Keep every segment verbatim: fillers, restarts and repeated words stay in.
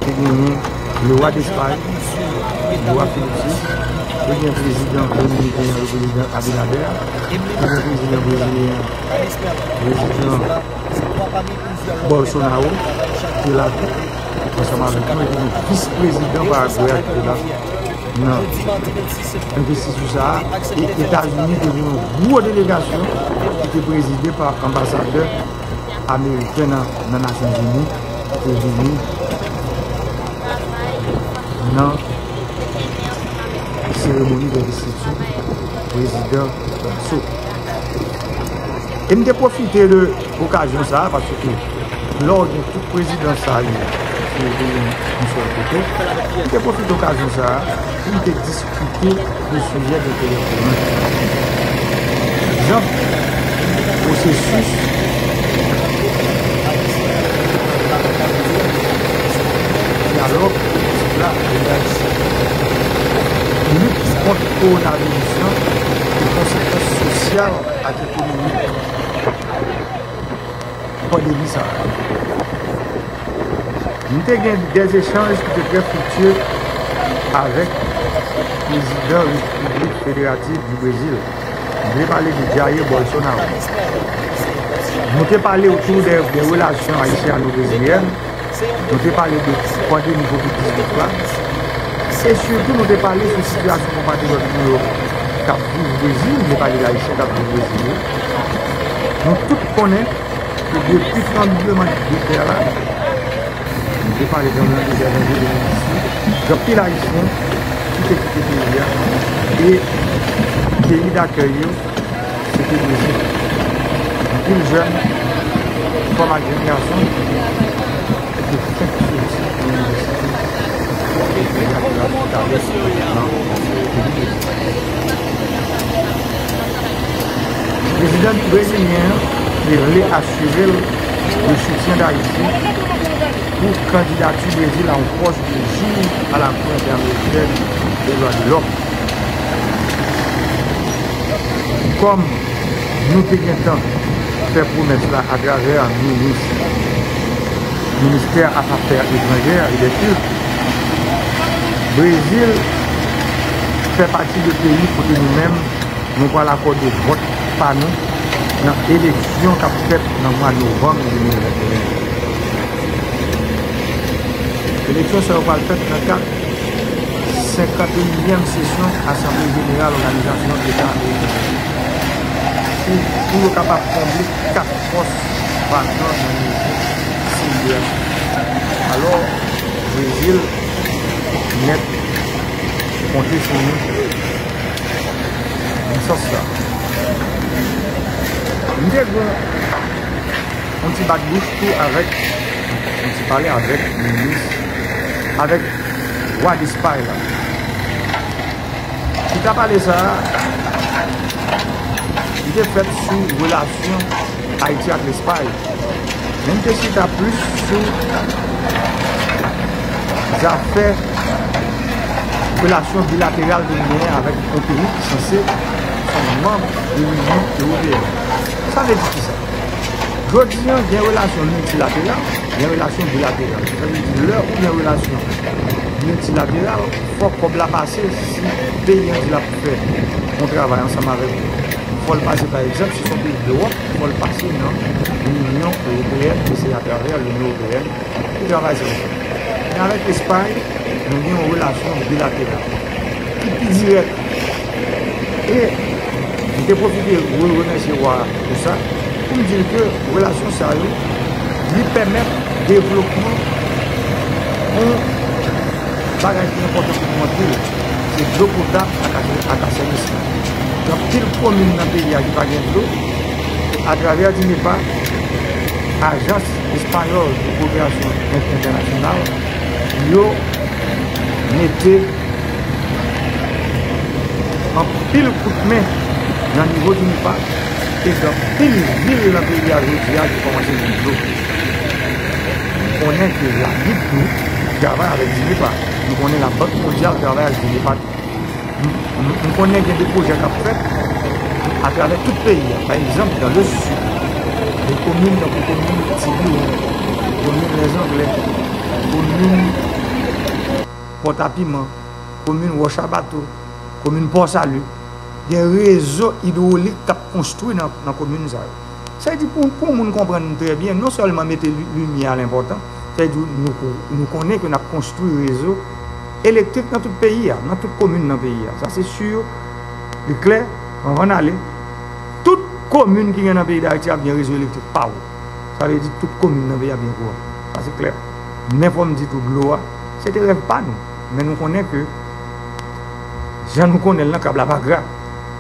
Te genyen le roi d'Espagne, le roi Philippe six, te gen prezidan dominiken an, le prezidan Abinader, te gen prezidan brezilyen an, prezidan Bolsonaro, ki te la tou, ansanm avèk nou, e te gen vis prezidan Paragwe a ki te la nan envestitisyon sa a, e Etazini te gen yon gwo delegasyon ki te prezide pa anbasadè ameriken nan, nan Nasyonzini, ki te vini nan seremoni denvestiti prezidan Lasso. E m te pwofite de okazyon sa a, paske lè w gen tout prezidans sa yo, yo vini yon sèl kote, m te pwofite okazyon sa a pou m te diskite de sijè denterè komen. Egzanp, pwosesis dyalòg politik la peyi Ayisyen, lit kont kowonaviris lan e konsekans sosyal ak ekonomik pandemi sa a. M te gen de echanj ki te trè friktye avèk prezidan Repiblik Federatif di Brezil. M te pale de Jair Bolsonaro. Nou te pale otou de, de relasyon ayisyano-brezilyèn. Nou te pale de pandemi kovid diznèf la. E sitou, nou te pale sou sitiyasyon konpatriyòt nou yo k ap viv Brezil. Nou te pale de Ayisyen k ap viv Brezil yo. Nou tout konnen ke depi tranbleman de tè la, nou te pale tranbleman de tè janvye de mil dis yo, gen anpil Ayisyen ki te kite peyi a. E peyi dakèy yo, se te Brezil. Anpil jèn, fanm ak jèn gason, te fèk soti nan inivèsite pou al fè gad nan peyi Brezil. Prezidan brezilyen an te vle asire l de soutyen Dayiti pou kandidati Brezil a yon pòs de jij a la Cour Interamericane des Droits de l'Homme. Kòm nou te gentan fè pwomès la atravè minis, ministè a Afè Etranjè e dè Kilt, Brezil fè pati de peyi kote nou menm, nou pral akòde vòt pa nou nan eleksyon k ap fèt nan mwa novanm de mil venteyen. Eleksyon sa yo pral fèt nan kad senkant e inyèm sesyon Asanble Jeneral Òganizasyon Eta Ameriken, pou, pou yo kapab konble kat pòs vakan nan nivo C I D H. Alò, Brezil nèt konte sou nou nan sans sa. M te gen yon ti bat bouch tou avèk, yon ti pale avèk minis, avèk wa Despay la. Chita pale sa a, li te fèt sou relasyon Ayiti ak Lespay. Men m te chita plis sou zafè relasyon bilateral ke nou genyen avèk yon peyi ki sanse se yon manm de Linyon Ewopeyèn. Sa vle di kisa? Jodi a, gen relasyon miltilateral, gen relasyon bilateral. Sa vle di, lè ou gen relasyon miltilateral, fòk kòb la pase si peyi an di l ap fè yon travay ansanm avèk ou. Fò l pase, pa egzanp, si se yon peyi Ewòp, fò l pase nan Linyon Ewopeyèn, e se atravè Linyon Ewopeyèn pou travay sa yo fèt. Men avèk Espay, nou gen yon relasyon bilateral ki pi dirèk. E m te pwofite re-, remèsye wa a pou sa, pou m di l ke relasyon sa yo, li pèmèt devlopman yon bagay ki enpòtan pou nou anpil, se dlo potab ak, ak asènisman. Gen anpil komin nan peyi a ki pa gen dlo, e atravè DINEPA, Ajans Espayòl de Koperasyon Entènasyonal, yo mete anpil kout men nan nivo DINEPA, e gen anpil vil nan peyi a jodi a ki kòmanse jwenn dlo. Nou konnen ke Labib tou travay avèk DINEPA. Nou konnen Labank Mondyal travay ak DINEPA tou. M, m, m konnen gen de pwojè k ap fèt atravè tout peyi a. Pa egzanp, dans le sud, de komin tankou komin Tibiwon, komin Lèzanglè, komin Pòtapiman, komin Wòch a Bato, komin Pò Sali, gen rezo idwolik k ap konstwi nan, nan komin sa yo. Sa vle di, pou, pou moun konprann trè byen, non sèlman mete li-, limyè a l enpòtan, sa vle di, nou, nou konnen ke n ap konstwi rezo elektrik nan tout peyi a, nan tout komin nan peyi a. Sa se si, li klè, anvan n ale, tout komin ki gen nan peyi Dayiti ap gen rezo elektrik pa yo. Sa vle di tout komin nan peyi a ap gen kouran. Sa se klè. Men fò m di tou, dlo a, se te rèv pa nou. Men nou konnen ke, jan nou konnen l nan, krab la pa gra.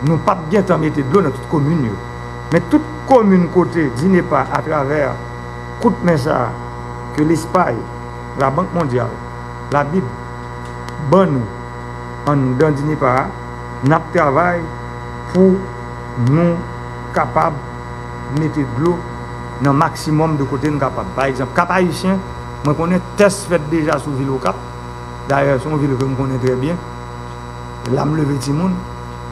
Nou p ap gentan mete dlo nan tout komin yo. Men tout komin kote DINEPA, atravè kout men sa a, ke Lespay, Labank Mondyal, Labib, ban nou anndan DINEPA a, n ap travay pou nou kapab mete dlo nan maksimòm de kote n kapab. Pa egzanp, Kap Ayisyen, mwen konnen tès fèt deja sou vil Okap. Dayè, se yon vil ke m konnen trè byen. La m leve timoun.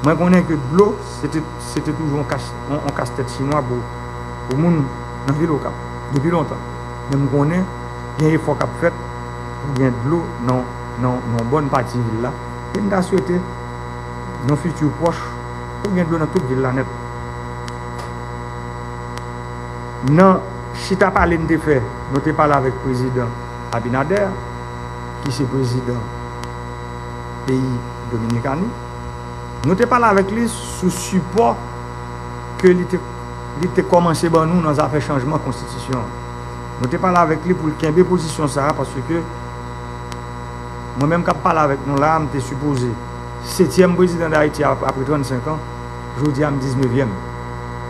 Mwen konnen ke dlo, se te, se te toujou yon kas, yon, yon kastèt chinwa pou, pou moun nan vil Okap, depi lontan. Men m konnen gen efò k ap fèt pou gen dlo nan, nan, nan yon bòn pati vil la. E m ta swete, nan fiti pwòch, pou gen dlo nan tout vil la nèt. Nan chita pale n te fè, nou te pale avèk prezidan Abinader, ki se prezidan peyi Dominikani. Nou te pale avèk li sou sipò ke li te, li te kòmanse ban nou nan zafè chanjman konstitisyon an. Nou te pale avèk li pou l kenbe pozisyon sa a, paske mwen menm k ap pale avèk nou la a, m te sipoze setyèm prezidan Dayiti ap-, apre trannsenk an, jodi a m diznevyèm.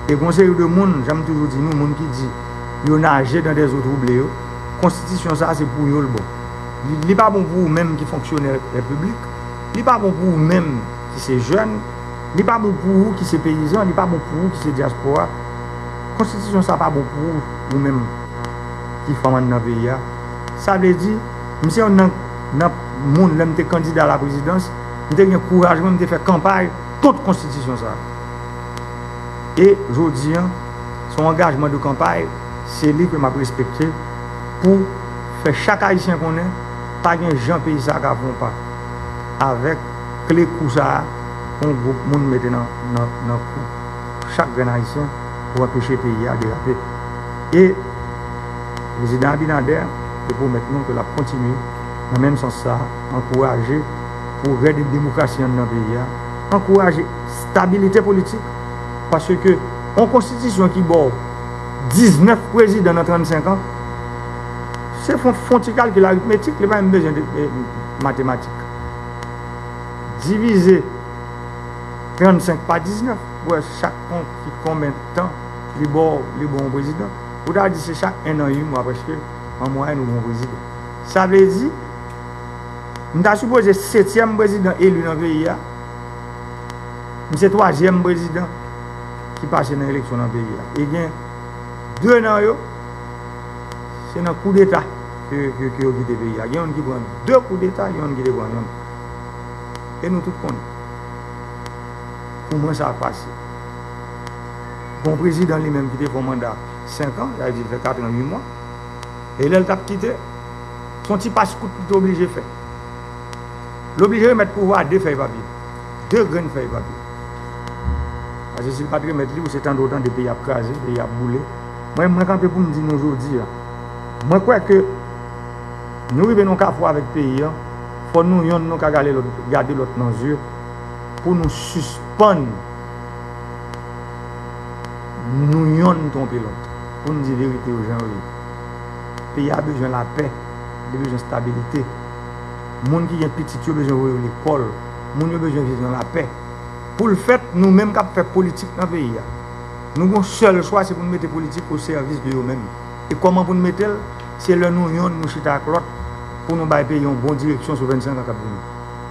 E gon seri de moun, jan m toujou di nou, moun ki di yo naje dans des eaux troublées yo, konstitisyon sa a se pou yo l bon. Li, li pa bon pou ou menm ki fonksyonè piblik, li pa bon pou ou menm ki se jèn, li pa bon pou ou ki se peyizan, li pa bon pou ou ki se dyaspora. Konstitisyon sa pa bon pou ou, ou menm ki fanm anndan peyi a. Sa vle di, m se youn nan, nan moun, lè m te kandida a la prezidans, m te gen kouraj mwen, m te fè kanpay kont konstitisyon sa. E jodi a, se yon angajman de kanpay, se li ke m ap respekte pou fè chak Ayisyen konnen pa gen jan peyi sa a ka fè yon pa avèk kle kou sa a, yon gwoup moun mete nan, nan, nan kou chak grenn Ayisyen pou anpeche peyi a derape. E prezidan Abinader te pwomèt nou ke l ap kontinye nan menm sans sa a, ankouraje pwogrè de demokrasi anndan peyi a, ankouraje stabilite politik, paske yon konstitisyon ki ba w diznèf prezidan nan trannsenk an, se fon, fon ti kalkil aritmetik, li pa menm bezwen de, de matematik. Divize trannsenk pa diznèf, pou wè chak kon, ki konbyen tan li ba w, li ba w yon prezidan. Ou ta di se chak en an, uit mwa prèske, an mwayèn ou gen yon prezidan. Sa vle di, m ta sipoze setyèm prezidan eli nan peyi a, m se twazyèm prezidan ki pase nan eleksyon nan peyi a. E gen de nan yo, se nan koudeta ke, ke, ke yo kite peyi a. Gen youn ki pran de koudeta, gen youn ki te pran yonn. E nou tout konnen kouman sa pase. Gon prezidan li menm ki te fè yon manda senk an, sa vle di l fè katran uit mwa. E lè l t ap kite, se yon ti pas kout li te oblije fè. L oblije remèt pouvwa a de fèy papye. De grenn fèy papye. Paske si l pa t remèt li, ou se tande w tande peyi ap kraze, peyi ap boule. Mwen, mwen kanpe pou m di nou jodi a, mwen kwè ke nou rive nan yon kafou avèk peyi a, fò nou yonn nou ka gade lòt, gade lòt nan zye pou nou sispann nou yonn twonpe lòt, pou n di verite yo jan yo ye. Peyi a bezwen lapè, li bezwen stabilite. Moun ki gen pitit yo bezwen voye yo lekòl, moun yo bezwen viv nan lapè. Pou l fèt, nou menm k ap fè politik nan peyi a, nou gen yon sèl chwa, se pou n mete politik o sèvis de yo menm. E kòman pou n mete l? Se lè nou yonn, nou chita ak lòt pou nou bay peyi yon bon direksyon sou vennsenk an k ap vini.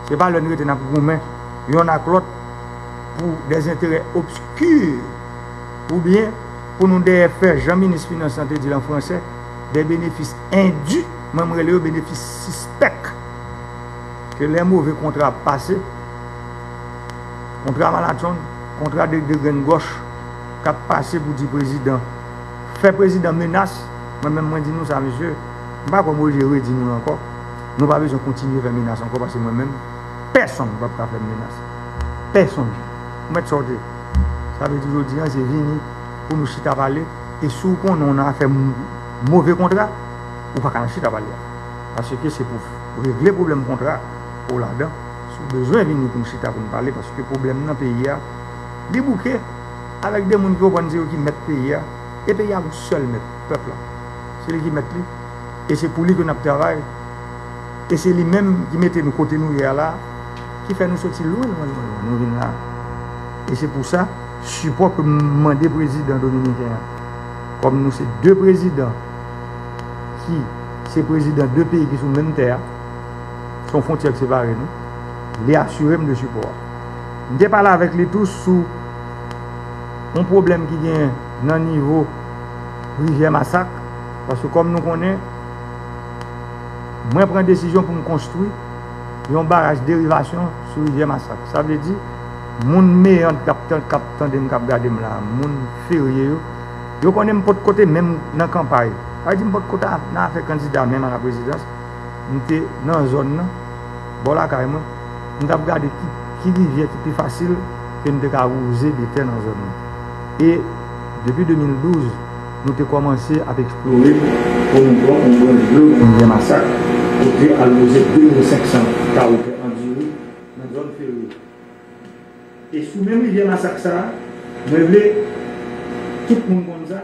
Se pa lè n rete n ap goumen yonn ak lòt pou dèzenterè obski, oubyen pou nou dèyè fè, jan minis finans lan te di l an fransè, des bénéfices indus, mwen m rele yo benefis sispèk. Ke lè move kontra ap pase, kontra malatchonn, kontra de, de grenn gòch k ap pase pou di prezidan, fè prezidan menas, mwen menm mwen di nou sa, mesye, m pa kwè m oblije redi nou l ankò. Nou pa bezwen kontinye fè menas ankò, paske mwen menm, pèsonn p ap ka fè m menas. Pèsonn. Ou mèt sa w te. Sa vle di jodi a, se vini pou nou chita pale. E si w konnen w nan afè m-, move kontra, ou pa ka nan chita pale a. Paske se pou regle pwoblèm kontra pou w ladan. Si w bezwen vini pou n chita pou n pale, paske pwoblèm nan peyi a, li bouke avèk de moun ki konprann se yo ki mèt peyi a. E peyi a gon sèl mèt, pèp la. Se li ki mèt li. E se pou li ke n ap travay. E se li menm ki mete nou kote nou ye a la, ki fè nou soti lwen, lwen, lwen, lwen, nou vin la. E se pou sa, sipò ke m mande prezidan dominiken an, kòm nou se de prezidan ki se prezidan de peyi ki sou menm tè a, se yon fwontyè ki separe nou, li asire m de sipò a. M te pale avèk li tou sou yon pwoblèm ki gen nan nivo Rivyè Masak, paske kòm nou konnen, mwen pran desizyon pou m konstwi yon baraj derivasyon sou Rivyè Masak. Sa vle di, moun Meyant k ap tan-, k ap tande m, k ap gade m la, moun Ferye yo, yo konnen m potko te menm nan kanpay. Sa vle di m potko ta nan afè kandida menm a la prezidans. M te nan zòn nan, bò lakay mwen, m t ap gade ki, ki rivyè ki pi fasil ke m te ka wouze de tè nan zòn nan. E depi de mil douz, nou te kòmanse ap eksplore pou nou pran yon branch dlo nan rivyè Masak, kote al wouze de mil senk san kawo tè andire nan zòn Ferye. E sou menm rivyè Masak sa a, mwen vle tout moun konn sa,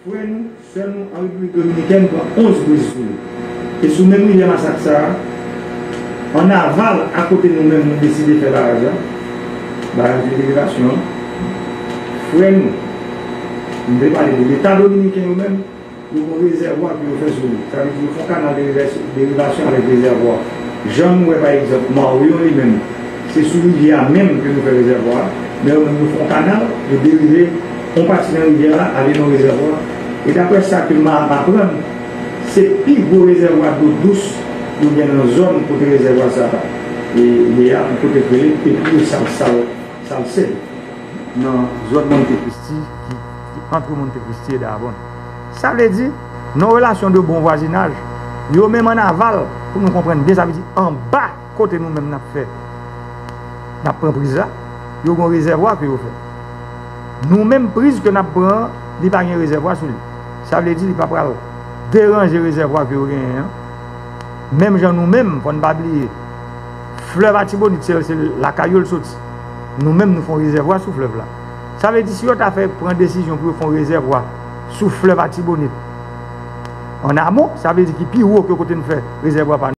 frè nou, sè nou an Repiblik Dominikèn pran onz priz sou li. E sou menm rivyè Masak sa a, an aval, akote nou menm, nou deside fè baraj la, baraj de derivasyon an, frè nou, m vle pale de Leta dominiken yo menm, yo gon rezèvwa ke yo fè sou li. Sa vle di yo fè yon kanal de revès-, derivasyon avèk rezèvwa. Jan nou wè, pa egzanp, Maryon li menm, se sou rivyè a menm ke nou fè rezèvwa a, men yo menm yo fè yon kanal, yo derive yon pati nan rivyè a, ale nan rezèvwa. E daprè sa ke m a-, m aprann, se pi gwo rezèvwa dlo dous yo gen nan zòn kote rezèvwa sa a, e, ye a, yon kote k rele Pepyo Sal, Sal, Salsèd, nan zòn Monte Cristi, ki, ki antre Monte Cristi e Davon. Sa vle di, nan relasyon de bon vwazinaj, yo menm an aval, pou nou konprann byen, sa vle di anba kote nou menm n ap fè, n ap pran priz la, yo gon rezèvwa ke yo fè. Nou menm priz ke n ap pran an, li pa gen rezèvwa sou li. Sa vle di li pa pral deranje rezèvwa ke yo genyen an. Menm jan nou menm, fò n pa bliye, flèv Atibonit, se, se lakay yo l soti. Nou menm, nou fè yon rezèvwa sou flèv la. Sa vle di, si yo ta fè pran desizyon pou yo fè yon rezèvwa sou flèv Atibonit, an amon, sa vle di ki pi wo ke kote n fè rezèvwa pa nou.